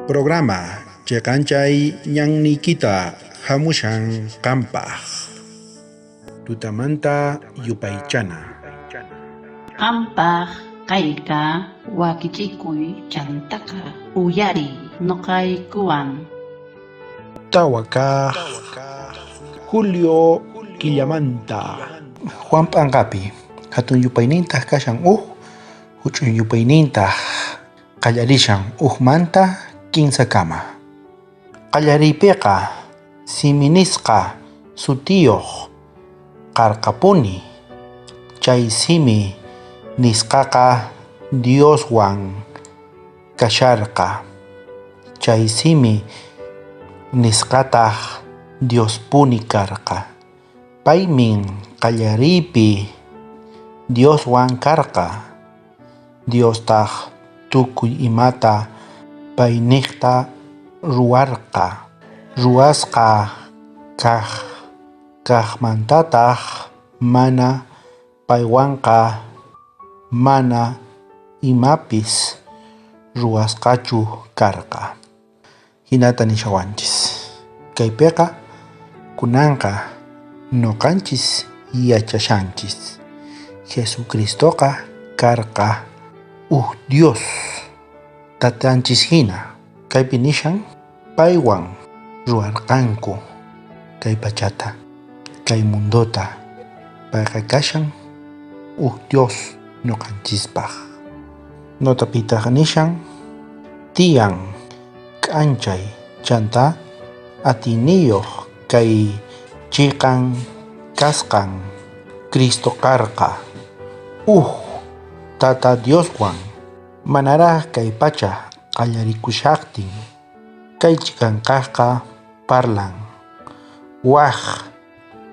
Programa Cheqanchay ñanniykita hamushan qampaq. Tutamanta yupaychana. Qampaq kayqa wakichikuy chantaqa uyariy noqaykuwan. 4 kaq julio killamanta. Juan p'anqapi hatun yupaynintaq kashan uj, huch'uy yupaynintaq qallarishan ujmanta 3kama. Qallariypiqa simi nisqa sutiyuq karqapuni, chay simi nisqaqa Dioswan kasharqa, chay simi nisqataq Diospuni karqa. Paymin qallariypi Dioswan karqa, Diostaq tukuy imata payniqta ruwarqa. Ruwasqa kaj kajmantataj mana paywanqa mana imapis ruwasqachu karqa. Hinata nishawanchis. Kaypiqa kunanqa noqanchis yachashanchis. Jesucristoqa karqa uj Dios tatanchis hina. Kaypi nishan paywan ruwarqanku kay pachata, kay mundota. Payqa kashan uj Dios noqanchispaq. Notapitaq nishan tiyan k'anchay chanta atiyniyuq kay chiqan kasqan Cristo karqa uj Tata Dioswan manaraj kay pacha qallarikushaqtin. Kay chiqan kajqa parlan waj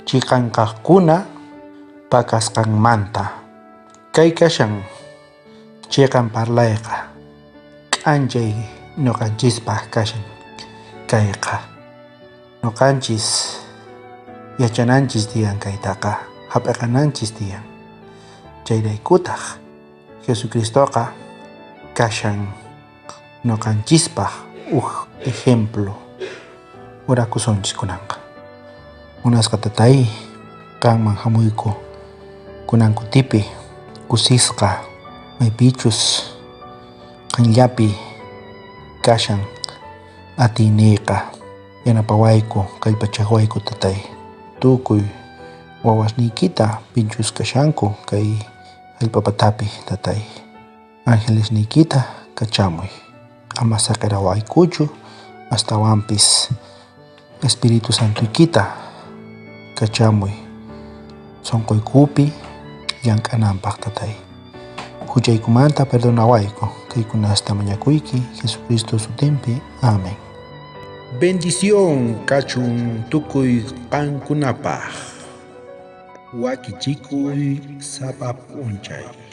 chiqan kajkuna pakasqanmanta. Kay kashan chiqan parlayqa k'anchay noqanchispaq kashan kayqa. Noqanchis yachananchis tiyan kaytaqa, hap'iqananchis tiyan. Chayraykutaq Jesucristoqa kashan noqanchispaq uj ejemplo. Orakusunchis kunanqa. Munasqa tatay, qanman hamuyku kunan kutipi kusisqa maypichus qanllapi kashan atiyniyqa. Yanapawayku, kallpachawayku tatay. Tukuy wawasniykita pichus kashanku kay jallp'a patapi tatay. Angelesniykita kachamuy. Ama saqirawaykuchu, astawanpis Espíritu Santoykita kachamuy sonqoykupi llank'ananpaq tatay. Huchaykumanta perdonawayku, kaykunasta mañakuyki Jesucristo sutinpi. Amén. Bendición kachun tukuy qankunapaq. Wakichikuy sapa p'unchay.